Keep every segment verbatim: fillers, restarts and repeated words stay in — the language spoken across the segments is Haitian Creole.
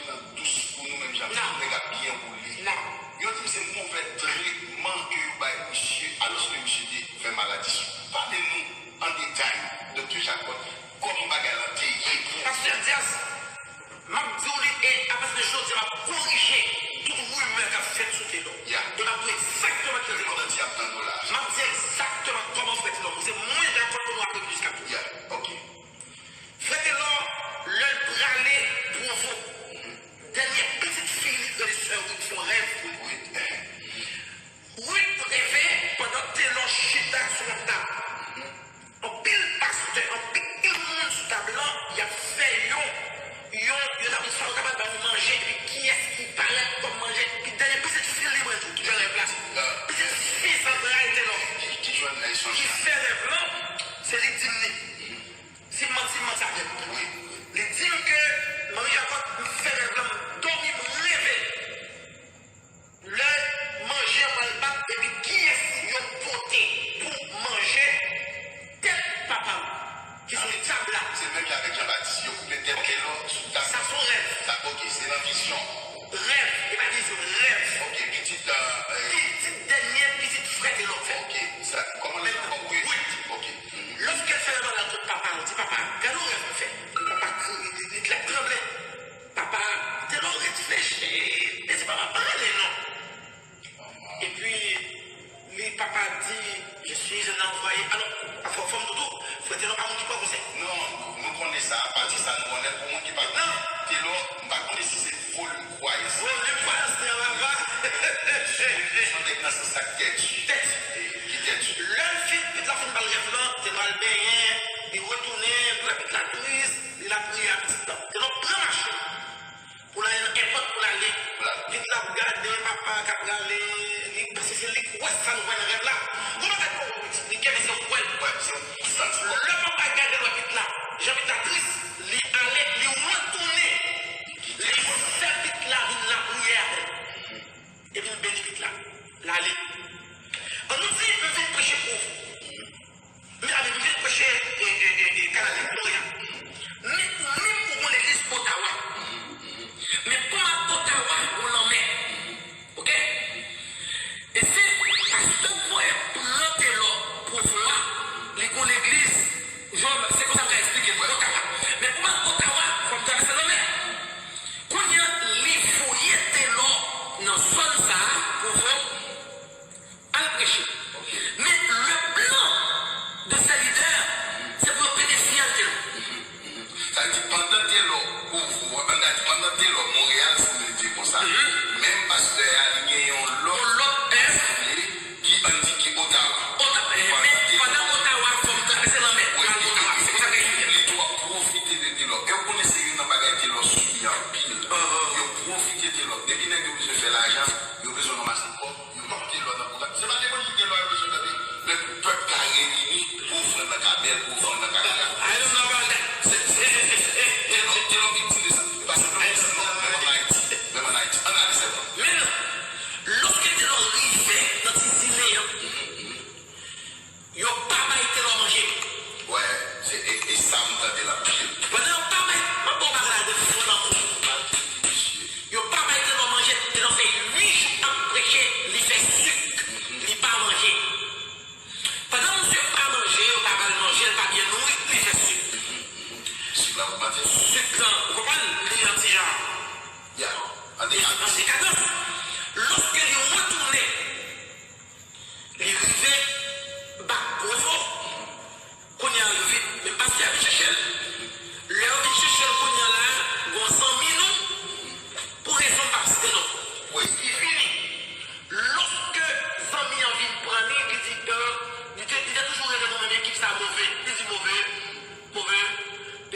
Nan dous pou nou menm jan ti nèg ap byen woule. Yo di m se movè tretman ke yo bay misye alòske misye te fè maladi sou. Pale nou an detay, Doktè Jacob, kòman bagay la te ye pou ou. Pastè Diaz, m ap di w li, e apati de jodi a, m ap korije tout rimè k ap fèt sou Telor. E m ap di w egzakteman ki Telor. M ap di egzakteman kòman frè Telor mouri. Se mwen dakò pou nou ap regle jiska bout. Frè Telor, lè l prale Pwovo, dènye pitit fi li k rele sè Ruth fè yon rèv pou li. Ruth reve pandan Telor chita sou yon tab. Anpil pastè, anpil moun sou tab lan, y ap fè yon, yon, yon tab sa yo kapab ba nou manje, epi kiyès ki parèt kòm manje, epi dènye pitit fi li mwen tou ki fè rèv la. Pitit fi zantray Telor ki fè rèv lan, se li k di m li. Si m manti, m manti avè l. Li di m ke manmi Jakòb, m fè rèv lan, m dòmi, m reve. Lè manje an pral bat, epi kiyès yo pote pou manje tèt papa m ki sou tab la. Se menm jan avèk Jan Batis, yo koupe tèt Telò sou tab. Sa se yon rèv. Sa, ok, se nan vizyon. Rèv, e pa vizyon, rèv. Ok, pitit, euh, pitit dènye pitit frè Telò fè. Ok, sa, kòman l fè ankò? Wi. Ok. Lòske l fè rèv la kot papa l, di, "Papa, gade yon rèv m fè." Papa kriye, li, li, li tranble. Papa, Telò reflechi, li di, "Papa, pa ale non." Epi, li papa di, "Je suis un envoyé." Alò, fò, fò m di w tou, frè Telò pa moun ki pran konsèy. Non, nou konnen sa, pati sa nou konnen pou moun ki pa konnen. Telò, m pa konnen si se volim kwayans. Volim kwayans li an papa. Se yon nèg nan sans sa ki tèt. Tèt. Ki tèt. Lè l fin, pitit la fin ba l rèv lan, Telò al benyen, li retounen, li wè pitit la tris, li lapriyè ak pitit la. Telò pran machin. Pou l ale nan èpòt pou l ale. Pitit la ap gade papa k ap rale, li, paske se li k wè sa l wè nan rèv la. Gon bagay pou w wè pitit li, gen mesye ou wè l. Lè papa gade l wè pitit la, jan pitit la tris, li ale, li retounen. Li fè pitit la vin lapriyè avè l. Epi l beni pitit la. L ale. Ann nou di, m vin preche pou ou. Men avèk m vin preche, e, e, e, e, Kanada, Montréal. Men ou menm ou gon legliz Ottawa. Men pou m al Ottawa, gon lanmè. Ok? E se pastè k voye pran Telò Pwovo a, li gon legliz. Jòm, se konsa m ka eksplike l, Ottawa. Men pou m al Ottawa, fò m travèse lanmè. Kounye a, li voye Telò nan zòn sa a, Pwovo. Al preche. Men le plan de ces leaders, se pou yo pede fiyèl Telò. Sa vle di pandan Telò Pwovo, an ta di pandan Telò Monreyal, si nou vle di l konsa, menm pastè a, li gen yon lòt asanble ki, ann di ki Otawa. Otawa, men pandan Otawa, fò m travèse lanmè pou al Otawa. Se konsa ke li ye. Li tou ap pwofite de Telò. E w konnen se youn nan bagay Telò sibi anpil. Yo pwofite Telò. Depi nèg yo bezwen fè lajan, yo bezwen ranmase kòb. Yo pap te lò nan pwogram. Se pa levanjil te lò yo bezwen tande. Men pou pèp ka reyini, pou ofrann nan ka bèl, pou ofrann nan ka grav. Se, se, se, se, se, te lò, te lò viktim de sa. E pa senpleman Telò, menm ann Ayiti. Menm ann Ayiti. Ann ale sèlman. Men, lòske Telò rive nan ti zile an, yo pa bay Telò manje. Wè, se, e, e sa m tande l anpil. Pandan yo pa bay, m ap ba w bagay la de fò nan kou. Yo pa bay Telò manje, Telò fè uit jou ap preche, li fè sik, li pa manje. Pandan misye pa manje, yo pa ba l manje, l pa byen nouri, li fè sik. Sik la ogmante. Sik lan, ou konprann, li an ti jan. Ya, an dekadans. An dekadans. Lòske li retounen, li rive bak Pwovo. Kounye a, yo vin, men pastè a vin chèche l. Lè yo vin chèche l kounye a la, gon zanmi nou, pou rezon m p ap site non, wi, li vini. Lòske zanmi an vin pran li, li di, euh, li te, li te toujou rele nou menm ekip sa move. Li di, move, move,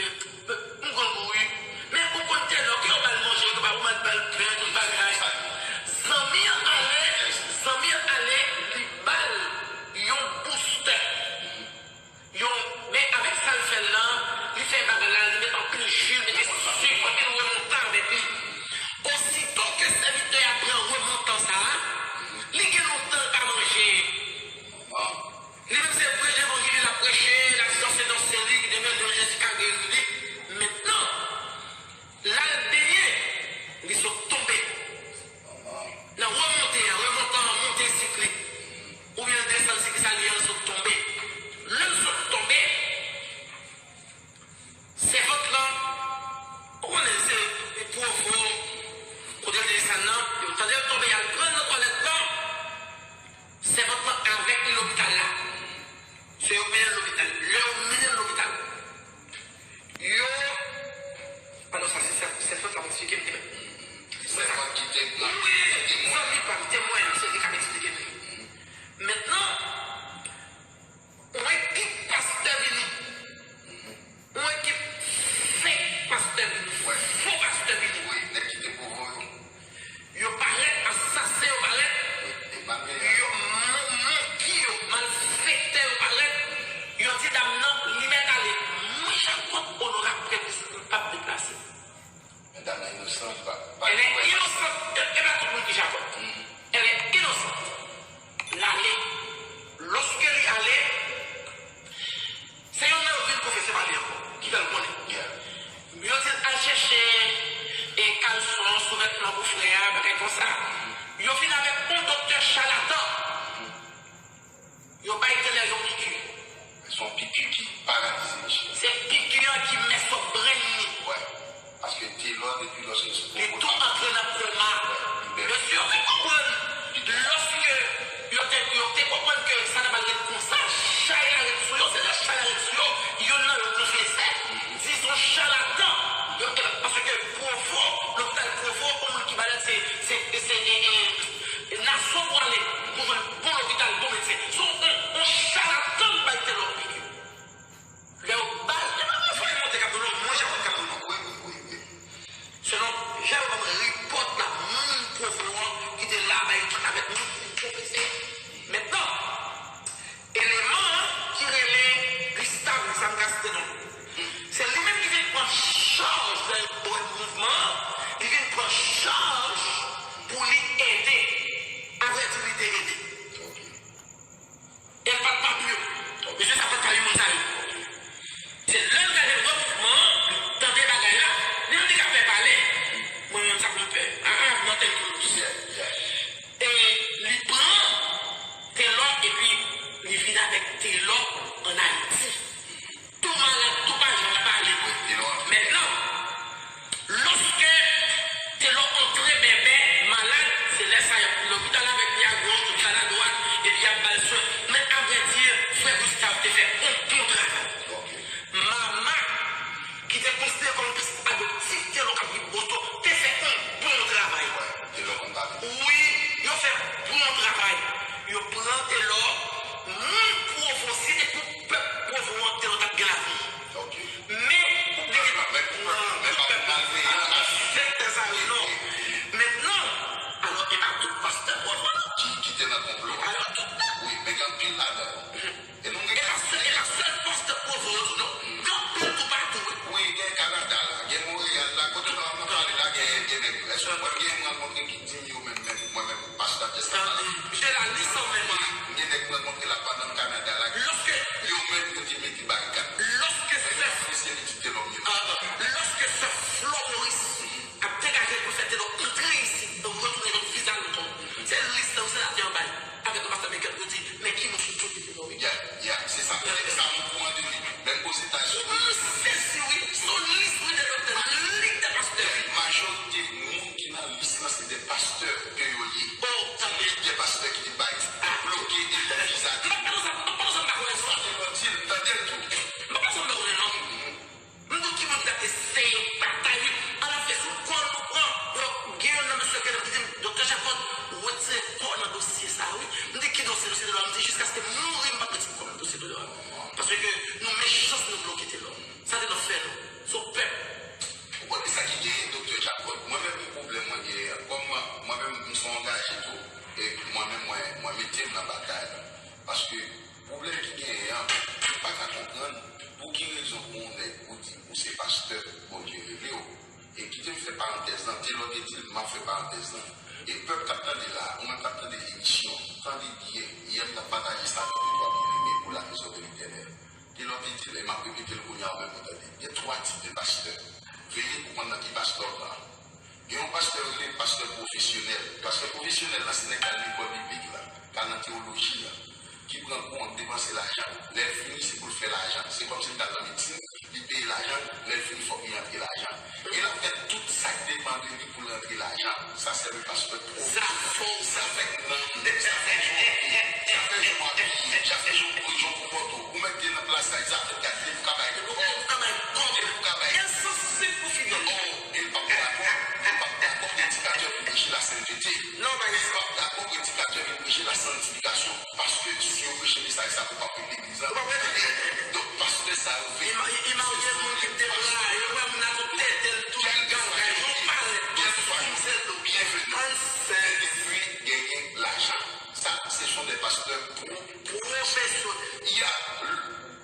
euh, euh, m konn ou wi. Men ou konn Telò, ke yo ba l manje, ke yo ba l pen, tout bagay. Eksplike m te mèt. Li sèlman ki te nan. Wi, zanmi pa m, temwen, se li k ap eksplike m li. Mentnan, yon ekip pastè vini. Yon ekip fake pastè vini. Fo pastè vini. Wi, nèg ki te pwovo yo. Yo parèt, asasen yo parèt. Yo mon-, monki yo, malfektè yo parèt. Yo di dam nan, li mèt ale. Mwen, Jakòb, onorab prèt, m p ap deplase. Medam nan inosan, li pa, pa Elle est innocente. E, e pa tout moun ki Jakòb. Elle est innocente. L ale. Lòske li ale, se yonn nan yo vin konfese pa li ankò, ki fè l konnen. Yo di l al chèche, e, kalson, souvètman pou frè a, bagay konsa. Yo vin avèk yon doktè chalatan. Yo bay Telò yon piki. Se yon piki ki paralize misye. Se piki an ki mess up brain li. Wè. Paske Telò, depi lòske li sou... Li tou antre nan koma. Mesye, yo te konprann. Lòske yo te, yo te konprann ke sa t ap al ret konsa, chay la ret sou yo, se lè chay la ret sou yo, yonn nan yo konfese, di se yon chalatan. Yo te, paske Pwovo, lopital Pwovo, yon moun ki malad, se, se, se, e, e, Nason pwale pou jwenn bon lopital, bon medsen. Se yon, yon, yon chalatan k bay Telò piki. Lè yo ba l, e pa mwen fò e monte k ap dolo, mwen Jakòb k ap dolo. Wi, wi, wi, wi. Selon jan yo ban m ripòt la, moun Pwovo an ki te la bay tout avèk moun pou konfese. Mentnan, eleman an ki rele Gustav, Gustav Castedon. Se li menm ki vin pran chaj lè yo mouvman an, li vin pran chaj pou li ede. Avrèdi, li te ede. E l pa t pa pou yo. Mesye sa pa t pa pou moun sa yo. Se lè l gade mouvman an, li tande bagay la, li menm li ka fè pale. Mwen menm sa pou m fè. A, a, nan tèl tou. E li pran Telò epi li vin avèk Telò ann Ayiti. Tou malad, tou pa janm pale. Mentnan, lòske Telò antre bèbè, malad, se lè sa y ap lopital avèk li a goch, lopital a dwat, epi y ap ba l swen. Men avrèdi, frè Gustav te fè yon bon travay. Mama, ki te konsidere kòm pitit adoptif Telò k ap viv Boston, te fè yon bon travay. Wi, yo fè bon travay. Yo pran Telò, moun Pwovo, si se te pou pèp Pwovo an, Telò t ap gen lavi. Men, li gen, non, tout pèp la, a, a, sektè sa yo, non. Mentnan, alò, e pa tout pastè Pwovo, non. Ki, ki te nan konplo a. Alò, tout pèp. Wi, men gen anpil ladan yo. E nou gen... E pa sèl, e pa sèl pastè Pwovo yo tou, non. Gen anpil toupatou, wi. Wi, gen Kanada la, gen Monreyal la, kote nou ap pale la, gen, gen nèg yo. Èske mwen gen mwen rankontre ki di m yo menm, menm, mwen menm, pastè Jessica la? Misye la, li san menm. Gen nèg mwen rankontre la pandan m Kanada la. Lòske yo menm yo te mete barikad. Lòske sè... Mesye li kite lòm yo. Lòske sè Flo Moris ap degaje l pou fè Telò antre isit, retounen lòt viza l ankò. Se lis nan senatè an bay avèk yon pastè Michael pou di, men ki moun sou tout li te nonmen. Ya, ya, se sa. Sa m okouran de li. Menm Ozetazini. Mwen sezi, wi. Se yon lis, wi, de doktè, lis de pastè. Majorite moun ki nan lis lan, se de pastè ke yo ye. Se lis de pastè ki te bay, te bloke, te bay viza. M pa pale sa, m pa pale sa, m pa konnen sa. Tande l, tande l tou. M pa pale sa, m pa konnen, non. M di w ki moun ki t ap eseye batay, wi. Alafè, se yon kòl nou pran. Donk, gen youn nan mesye ki di m, Doktè Jacot, retire kò w nan dosye sa a, wi. M di, ki dosye, dosye Telò a? M di, jiskaske m mouri, m p ap retire kò m nan dosye Telò a. Paske nou mechan, nou bloke Telò. Sa Telò fè nou. Se yon pèp. Ou konnen sa ki genyen, Doktè Jacot? Mwen menm, yon pwoblèm mwen genyen an. Kòm mwen menm, m se yon angaje tou. E mwen menm, mwen, mwen mete m nan batay la. Paske pwoblèm ki genyen an, m pa ka konprann pou ki rezon pou yon nèg ou di ou se pastè, Bondye rele w. E kite m fè parantèz lan, Telò te di l, m ap fè parantèz lan. E pèp k ap tande la, ou menm k ap tande emisyon, tande byen. Yè m t ap pataje sa nan de twa byeneme pou la maison de l'Éternel. Telò te di l, e m ap repete l kounye a, ou menm ou tande. Gen twa tip de pastè. Veye pou konn nan ki pastè w pran. Gen yon pastè yo rele pastè pwofesyonèl. Pastè pwofesyonèl la, se nèg k al lekòl biblik la, k al nan teyoloji a, ki pran kou an, depanse lajan. Lè l fini, se pou l fè lajan. Se kòmsi l t al nan medsin, li peye lajan, lè l fini, fòk li rantre lajan. E l ap fè tout sa k depann de li pou l rantre lajan. Sa se yon pastè pwofesyonèl. Sa fè nanm, sa fè jan w abiye, sa fè jan w abiye, sa fè jan w, jan w konpòte w. Ou mèt gen nan plas la, zafè gad, depi w ka bay kòb, depi w ka bay kòb, e l sansib pou fidèl. E l p ap ba kòb. preche lasentete. Non, men li p ap dakò predikatè vin preche lasantifikasyon, paske si yo preche mesaj sa, ou p ap ret legliz la. Ou p ap ret legliz. Donk, pastè sa yo vle. Li ma- li marye moun ki te blayi, ou wè moun nan tout tete l, tout gangay, yon parèt, tout sou zèl. Byenveni. Men depi genyen lajan. Sa, ce sont des pasteurs pro- professionnels. Il y a,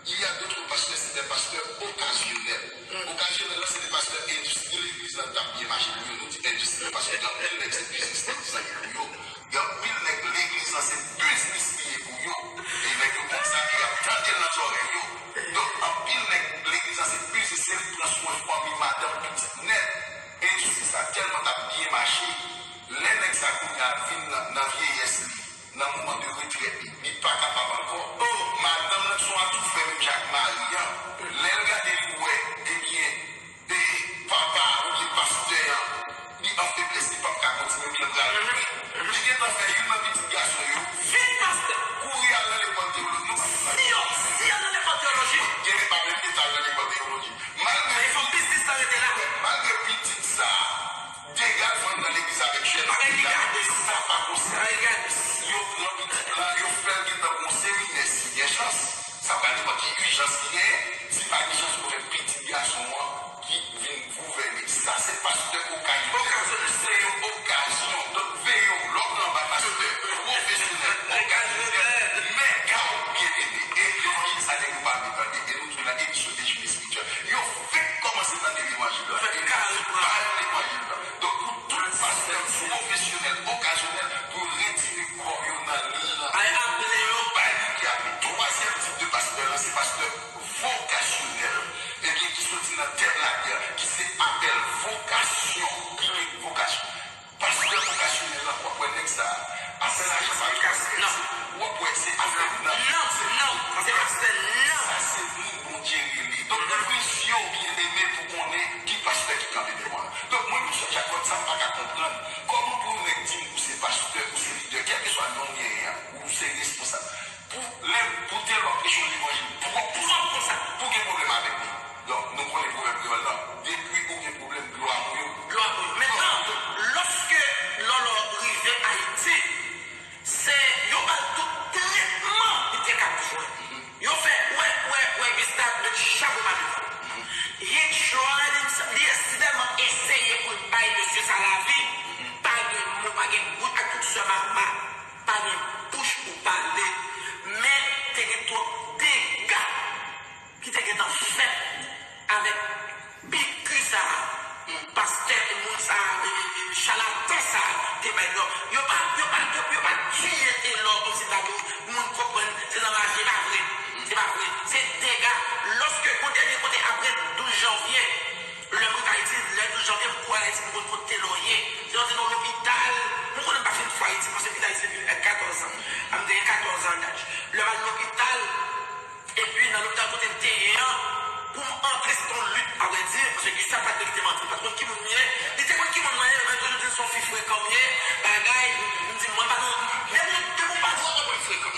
il y a d'autres pasteurs, c'est des pasteurs occasionnels. Okazyonèl la, se te pastè endistri legliz la t ap byen mache pou yo. Nou di endistri, paske gen anpil nèg se biznis legliz la ye pou yo. Gen anpil nèg legliz la se biznis li ye pou yo. E nèg yo konn sa, e y ap tande l nan zòrèy yo. Donk, anpil nèg legliz la se biznis, se li k pran swen fanmi, madanm, pitit nèt. Endistri sa tèlman t ap byen mache. Lè nèg sa kounye a vin nan, nan vyeyès li, nan moman de retrèt li, li pa kapab ankò. Madanm nan se yon atoufè menm jan ak mari an. Lè l gade li wè, ebyen, e, papa oubyen pastè an, li an feblès, li p ap ka kontinye, ebyen l pral mouri. Li gentan fè youn nan pitit gason yo vin pastè. Kouri al nan lekòl teyoloji, yo pa fè sa. Si yo, si yo al nan lekòl teyoloji. Gen de pa menm gentan al nan lekòl teyoloji. Malgre pitit sa rete la. Malgre pitit sa, dega l vann nan legliz avèk jèn. Sa pa posib. Yo pran pitit la, yo fè l gentan pou yon seminè si gen chans. Sa pral depann ki ijans ki genyen. Si pa gen ijans pou fè pitit gason an ki vin gouvène. Sa se pastè okazyonèl. Okazyonèl. Se yon okazyon. Donk, veye w lè w pran bay pastè pwofesyonèl, okazyonèl, men ka w byen ede. E levanjil sa nèg yo pa vle tande. E nou tou nan edisyon de jimès. Yo fèk kòmanse tande levanjil la. Fèk kare pran levanjil la. Donk, pou tout pastè pwofesyonèl, okazyonèl, pou yo retire kò yo nan liy lan. Bay aple yo. Bay moun ki aple. Twazyèm tip de pastè lan, se pastè vokasyonèl. Ebyen, ki soti nan tèm la, ki se apèl vokasyon. Ki vokasyon. Pastè vokasyonèl la, w ap wè nèg sa a, apèl lajan pa twò enterese. W ap wè se afè nan. Non, non, se pastè nan. Sa se moun Bondye rele. Donk, revizye w byen eme pou konnen ki pastè ki kanpe devan w. Donk, mwen menm, Sè Jakòb, sa m pa ka konprann. Kòman pou yon nèg di m ou se pastè, ou se lidè, kèlkeswa non w genyen an, ou se responsab. Pou lè pou tèl w ap preche yon levanjil pwòp, pwòp konsa, pou gen pwoblèm avèk li. Donk, nou konnen pwovèb kreyòl lan, depi ou gen pwoblèm, dlo a mouye w. Dlo a mouye w. Mentnan, lòske Lòlò rive Ayiti, se yo ba l tout tretman li te ka bezwen. Yo fè, wè, wè, wè, Gustave, met chapo ba Gustave. He tried himself, li si tèlman eseye pou l bay mesye sa lavi, pa gen mo, pa gen gout ak tout sè mama. Pa gen bouch pou pale, men te gen twòp dega ki te gentan fèt avèk piki sa a, pastè, moun sa a, e, e, e, chalatan sa a te bay lò. Yo pa, yo pa, yo, yo pa tiye Telò kòmsi ta dwe moun konprann se nan maji, se pa vre. Se pa vre. Se dega. Lòske gon dènye kote apre douz janvye, lè m rive Ayiti, lè douz janvye, m kouri al Ayiti pou m konn kot Telò ye. Telò te nan lopital. Mwen konnen m pa fin fwa Ayiti, paske m kite Ayiti depi m gen katòz an. A, m te gen katòz an laj. Lè m al lopital, epi nan lopital kote m te ye an, pou m antre, se te yon lit, avrèdi, paske Gustave pa t vle kite m antre, li pa t konn ki moun m ye. Li te konn ki moun mwen ye, men toujou di l se yon fi frekan m ye, bagay, m di mwen pa nan, depi, depi w pa dwòt, w ap frekan.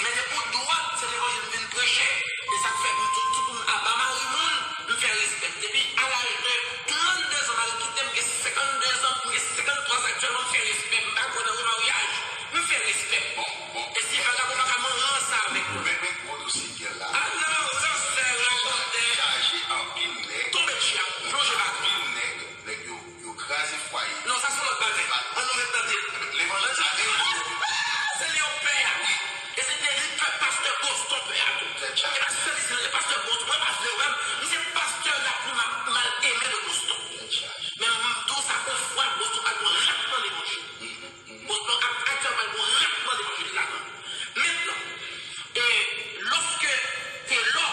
Men depi w dwòt, se levanjil m vin preche. E sa k fè m toujou di pou m aba mari moun, m fè respè m. Depi a laj de trannde zan, mari kite m, m gen senkanndezan, m gen senkanntwa zan aktyèlman, m fè respè m. M pa kwè nan remaryaj, m fè respè m. Bon, bon. E si vagabon pa ka manyen ansanm avèk mwen. Men, men gwo dosye ki la. A non, ransè, rabòtè. Chaje anpil nèg. Tonbe djab, plonje bato. Anpil nèg, nèg yo, yo kraze fwaye. Non, sa se yon lòt bagay. An nou ret tande. Levanjil sa, se li yo pè a. Wi. E se te li pè pastè Boston pè a tou. E pa sèl isi, e pastè Boston. Mwen pa vle wè m. M se pastè la pli ma-, mal eme de Boston. Men m di w sa, yon fwa Boston al gon rat nan levanjil. Boston ap, aktyèlman al gon rat nan levanjil la. Mentnan, e lòske Telò,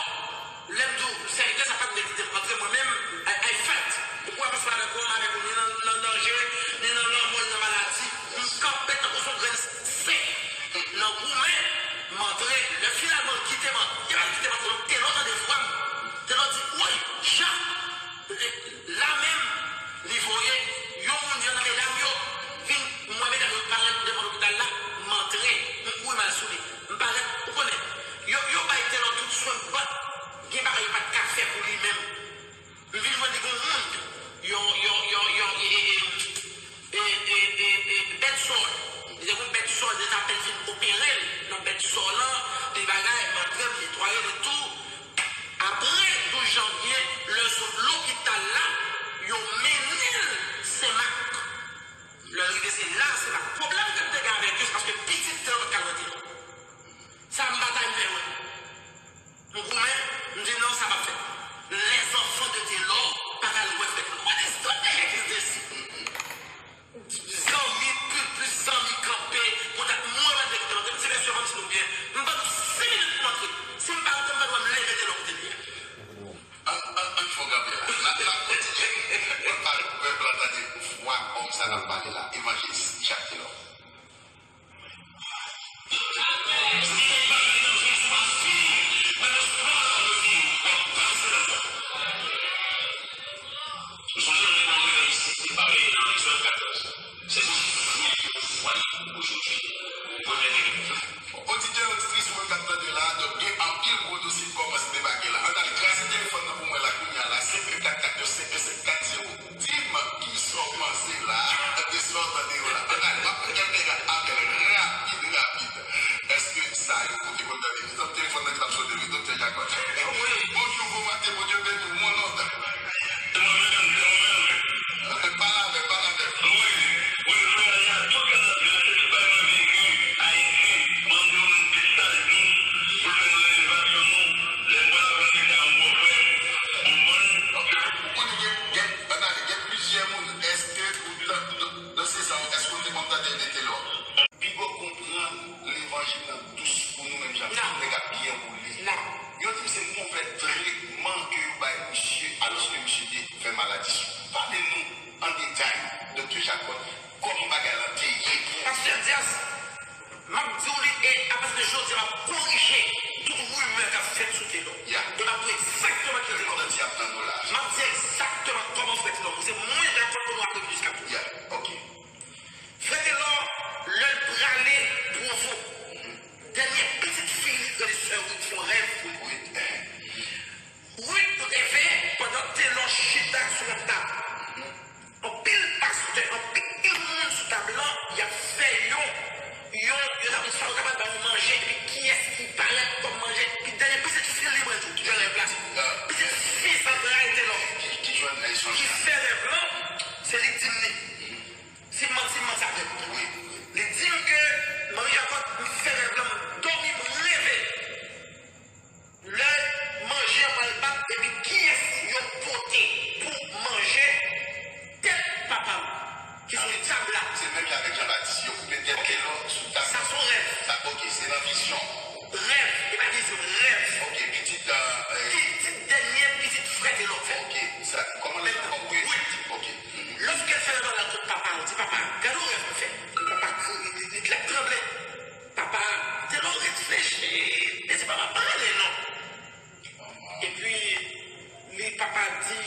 lè m di w, sèvitè sa pa t vle kite m antre, mwen menm, I, I fight. Ou kwè m se pa dakò m avèk ou ni nan, nan danje, ni nan lanmò, ni nan maladi. M kanpe tankou se yon grenn sen nan goumen, m antre. Lè finalman l kite m, li pa t kite m antre non, Telò tande vwa m. Telò di, woy, Ja! La menm, li voye yon moun, yon nan medam yo, vin, m wè medam yo parèt devan lopital la, m antre, m kouri m al sou li. M parèt, ou konnen, yo, yo bay Telò tout swen, but gen bagay yo pa t ka fè pou li menm. M vin jwenn li gon moun, yon, yon, yon, yon, e, e, e, e, e, e, N ap pale la, evanjelis Jacques Telor. Ou sonje nou te pale nan Egzòd katòz. Se sou sèt yo vwale pou jodi. Premye Oditè, oditris, moun k ap tande la, donk gen anpil gwo dosye k kòmanse debake la. Ann ale, trase telefòn nan pou mwen la kounye a la, senk en kat kat yo, senk en senk kat zewo. Di m, kisa w panse la de sa w tande yo la? Ann ale, m ap fè kèk apèl rapid, rapid. Èske sa yo, ou te konn tande? Ki tan telefòn nan ki t ap sone wi, Doktè Jakòb. Wi. Bonjou, bon maten, Bondye beni w, mon oncle. Se mwen menm, se mwen menm. Pale avè m, pale avè m. Wi, wi, frè, y a tout gad ap di, se ti bay mwen vini, Ayiti, mwen di w menm ti sal dous, pou fè nan elevasyon nou, lè m pral aprann mete a yon bò frè, ou konprann? Ok, ou konnen gen, gen, ann ale, gen plizyè moun, èske ou tan, nan, nan sezon, èske ou te konn tande de Telor? Piga w konprann levanjil nan dous pou nou menm jan, non, nèg ap byen woule. Non. Yo di m se movè tretman ke yo bay misye, alòske misye te fè maladi sou. Pale nou an detay, Doktè Jakòb, kòman bagay lan te ye pou ou? Pastè Dias, m ap di w li, e apati de jodi a, m ap korije tout rimè k ap fèt sou Telor. Ya. Donk, m ap di w egzakteman ki Telor. Mwen di ap tann ou la. M ap di egzakteman kòman frè Telor mouri. Se mwen dakò pou nou apre jiska tou. Ya, ok. Frè Telor, lè l prale Pwovo, dènye pitit fi li k rele sè Ruth fè yon rèv pou li. Ruth, eh. Ruth reve pandan Telor chita sou yon tab. Anpil pastè, anpil moun sou tab lan, y ap fè yon, yon, yo t ap di sa, yo t ap al ba nou manje, epi kiyès ki parèt kòm manje, epi dènye pitit fi li, mwen di w, ki jwenn rèv la. Pitit fi zantray Telor. Ki, ki jwenn, eh, sonj la. Ki fè rèv lan, se li k di m li. Si m manti, m manti avè l. Wi. Li di m ke Manmi Jakòb, m fè rèv lan, m dòmi, m leve. Lè manje an pral bat, epi kiyès yo pote pou manje? Tèt papa m, ki sou tab la. Se menm jan avèk Jan Batis, yo koupe tèt Telor sou tab. Sa se yon rèv. Sa, ok, se nan vizyon. Rèv, e pa vizyon, rèv. Ok, pitit, euh, euh, pitit dènye, pitit frè Telor fè. Ok, sa, kòman l fè? Ruth. Ok. Lòske l fè rèv la kot papa l, di, "Papa, gade yon rèv mwen fè." Papa kriye, li, li, li t ap tranble. Papa, Telor reflechi, li di, "Papa, pale non." Epi, li, papa di,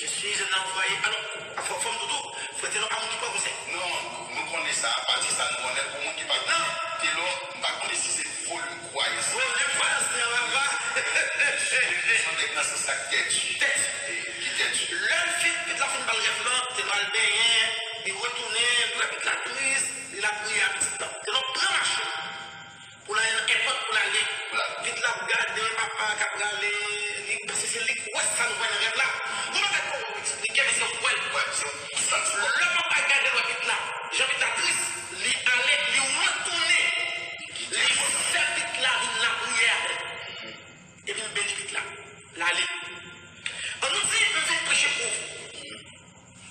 "Je suis un envoyé." Alò, fò, fò m di w tou, frè Telor pa moun ki pran konsèy. Non, nou konnen sa, pati sa nou konnen l pou moun ki pa konnen. Telor, m pa konnen si se volim kwayans. Volim kwayans li an papa. Se yon nèg nan sans la ki tèdi. Tèdi. Ki tèdi. Lè l fin, pitit la fin ba l rèv lan, Telor al benyen, li retounen, pou pitit la tris, li lapriyè a pitit lan. Telor pran machin pou l ale nan èpòt pou l ale. Pitit la ap gade papa k ap rale, li panse se li k wè sa l wè nan rèv la. Gon bagay ke w eksplike, men se ou k wè l. Lè papa gade l wè pitit la, jan pitit la tris, li ale, li retounen. Li fè pitit la vin lapriyè avè l. Epi l beni pitit la. L ale. Ann nou di, m vin preche pou ou.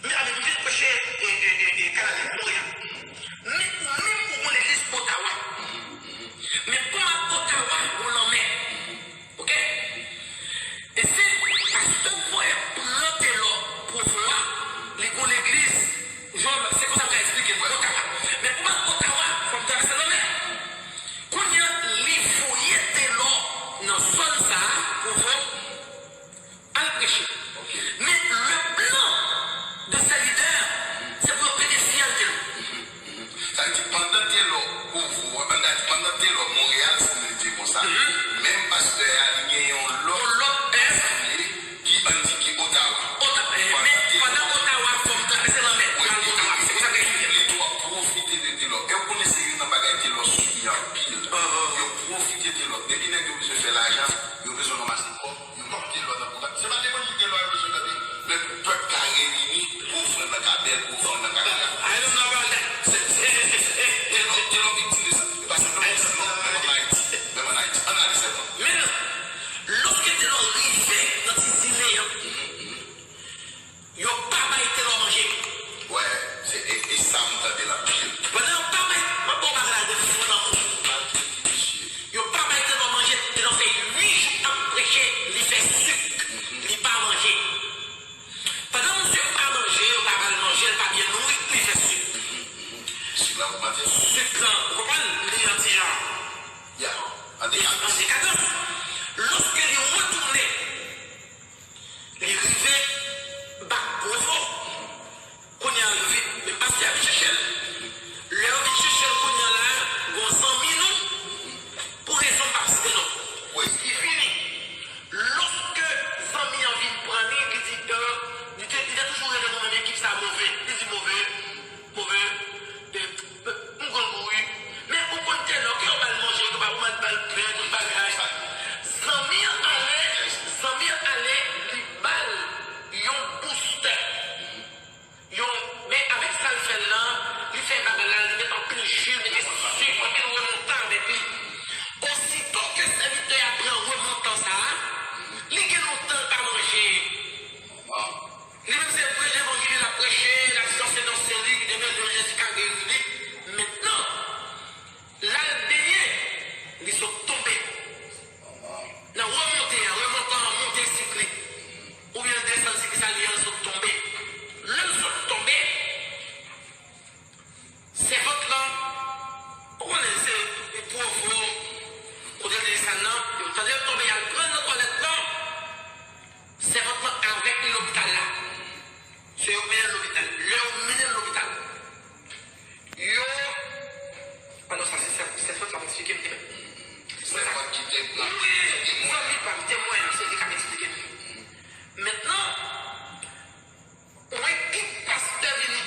Men, ale, m vin preche, e, e, e, e, Kanada, Montréal. Men ou menm, ou gon legliz Ottawa. Men pou m al Ottawa, gon lanmè. Oke? E se pastè k voye pran Telor Pwovo a, li gon legliz, Jòb, se konsa m ka eksplike l, Ottawa. Men pou m al Ottawa, fò m travèse lanmè. Kounye a, li voye Telor nan zòn sa a, Pwovo, al preche. Men le plan de ces leaders, se pou yo pete syèl Telor. Sa vle di, pandan Telor Pwovo, pandan, pandan Telor Monreyal, si nou di konsa, menm pastè a, li gen yon lòt, yon lòt asanble ki, ann di, ki Ottawa. Ottawa, men pandan Ottawa, fò m travèse lanmè pou al Ottawa. Se konsa ke li ye. Li tou ap pwofite de Telor. E w konnen se youn nan bagay Telor sibi anpil. Yo pwofite Telor. Depi nèg yo bezwen fè lajan, yo bezwen ranmase kòb. Yo kòm Telor nan pwogram. Se pa levanjil Telor yo bezwen tande. Men pou pèp ka reyini, pou ofrann nan ka bèl, pou ofrann nan ka grav. Se, se, se, se, se, Telor, Telor viktim de sa. E pa senpleman Telor, menm ann Ayiti. Menm ann Ayiti. Ann ale sèlman. Men, lòske Telor rive nan ti zile an, yo pa bay Telor manje. Wè, se, e, e sa m tande l anpil. Pandan yo pa bay, m ap ba w bagay la de fon nan kou. Maltrete misye. Yo pa bay Telor manje, Telor fè uit jou ap preche, li fè sik, li pa manje. Pandan misye pa manje, yo pa ba l manje, l pa byen nouri, li Sud lan, ou konprann, li an ti jan. Ya, an dekadans. An dekadans. Lòske li retounen, li rive bak Pwovo. Kounye a, yo vin, men pastè a vin chèche l. Lè yo vin chèche l, kounye a la, gon zanmi nou, pou rezon m p ap site non. Wi. Li vini. Lòske zanmi an vin pran li, li di, euh, li te, li te toujou rele nou menm ekip sa move. Li di move, move, euh, euh, m grangou wi. Men ou konn tèlè ke yo ba l manje, yo ba l, ba l pen, tout bagay. Zanmi an ale, zanmi an ale, li ba l yon boustè. Yon, men avèk sa l fè l lan, li fè bagay la, li met anpil ji, li met sik, anpil remontan avèk li. Osito ke sèvitè a pran remontan sa a, li gen lontan l pa manje. Li menm se preche levanjil, l ap preche, l ap danse danse li, ki demen Jezi ka geri li. Mentnan, l al benyen, li sot tonbe. Nan remonte a, remontan an monte sik li. Oubyen l desann sik li, sa li an, l sot tonbe. Lè l sot tonbe, sèvant lan, ou konnen se Pwovo, kote l te desann nan, yo tande l tonbe, y al pran l nan twalèt lan. Sèvant lan avèk li lopital la. Se yo mennen l lopital. Lè yo mennen l lopital, yo, alò sa se sè, sè sòt la eksplike m trè. Sè sòt ki te pran. Wi, zanmi pa m, temwen an, se li k ap eksplike m. Mentnan, yon ekip pastè vini.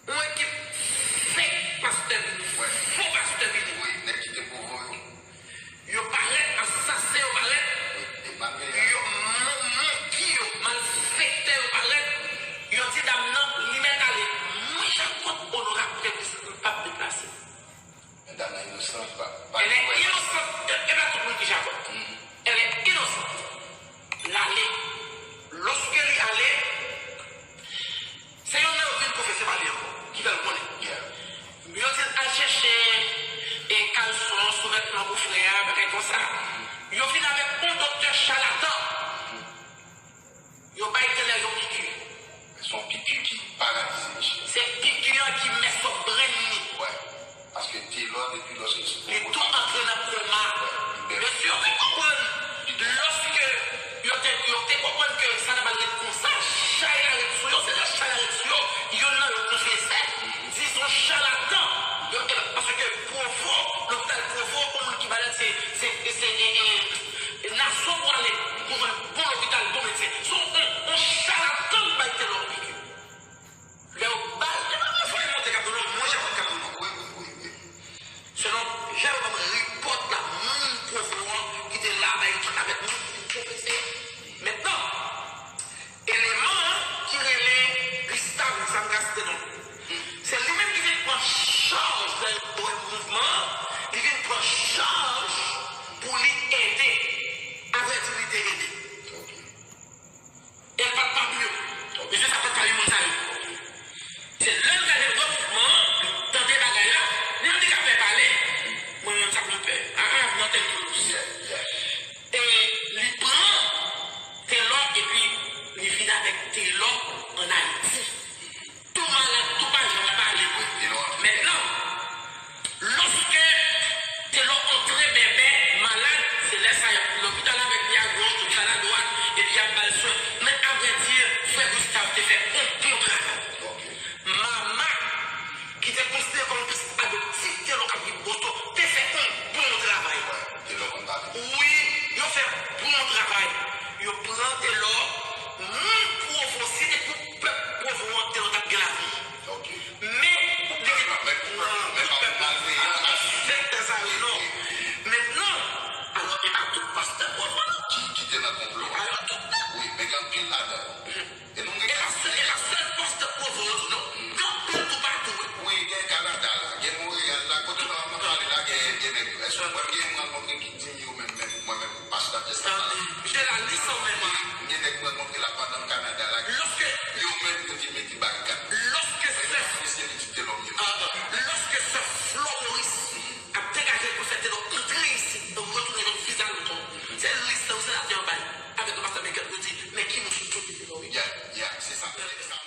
Yon ekip fake pastè vini, fo pastè vini. Wi, nèg ki te Pwovo yo. Yo parèt, asasen yo parèt. Yo mon-, monki yo, malfektè yo parèt. Yo di dam nan, li mèt ale. Mwen, Jakòb, onorab Pèpis, m p ap deplase. Men dam nan inosan, li pa, pa Elle est innocente. E, e pa tout moun ki Jakòb. Elle est innocente. L ale. Lòske li ale, se yonn nan yo vin konfese pa li ankò, ki fè l konnen. Yo di l al chèche, e, kalson, souvètman pou frè a, bagay konsa. Yo vin avèk yon doktè chalatan. Yo bay tèlè yon piki. Se yon piki ki paralize misye. Se piki an ki mess up brain li. Wè. Paske Telò, depi lòske li tou antre nan koma. Mesye, yo te konprann. Lòske yo te, yo te konprann ke sa ta pral ret konsa, chay la ret sou yo, se lè chay la ret sou yo, yonn nan yo konfese, dizon chalatan. Yo, paske Pwovo, lopital Pwovo, pou moun ki malad, se, se, se, e, e, Naso pou ale, pou jwenn bon lopital, bon medsen. Se yon, yon, yon chalatan k bay Telò piki. Lè yo ba l, e pa mwen fò e monte k ap dolo, mwen Jakòb k ap dolo. Selon jan yo ban m ripòt la, moun Pwovo an ki te la bay tout avèk mwen, ki te konfese. Mentnan, eleman an ki rele Gustave, sa m ka site non. Se li menm ki vin pran chaj lè yo wè mouvman an, li vin pran chaj pou li ede. Avrèdi, li te ede. E l pa t pami yo. Mesye sa pa t pami moun sa yo. Se lè l gade wè mouvman an, li tande bagay la, li menm li ka fè pale. Mwen menm sa pou m fè. I have nothing to lose. E li pran Telò epi li vin avèk Telò ann Ayiti. Tou malad, tou pa janm pale. Mentnan, lòske Telò antre bèbè, malad, se lè sa y ap lopital avèk li agoch, lopital adwat, epi y ap ba l swen. Men avrèdi, frè Gustave te fè yon bon travay. Mama, ki te konsidere kòm pitit adoptif Telò k ap viv Boston, te fè yon bon travay. Wi, yo fè bon travay. Yo pran Telò, moun Pwovo, si te pou pèp Pwovo an, Telò t ap gen lavi. Men, li gen nan tout pèp la, a, a sektè sa yo, non. Mentnan, alò, e pa tout pastè Pwovo, non. Ki, ki te nan konplo a. E pa tout, non. Wi, men gen anpil ladan yo. E nou gen ka sèl, e pa sèl pastè Pwovo yo tou, non. Gen anpil toupatou, wi. Wi, gen Kanada la, gen Monreyal la, kote m ap pale la, gen, gen nèg yo. Èske mwen gen mwen rankontre ki di m yo menm, menm, mwen menm, pastè Jès la? Tande, misye la li san menm an. Gen nèg mwen rankontre la pandan m Kanada la, yo menm yo te mete barikad. Lòske sè, mesye li kite lòm yo. Lòske sè Flo Moris ap degaje l pou fè Telò antre isit, retounen jwenn viza l ankò. Se lis sa yo senatè an bay avèk pastè Michael Rudy, men ki moun sou tout li Telò, wi. Ya, ya, se sa.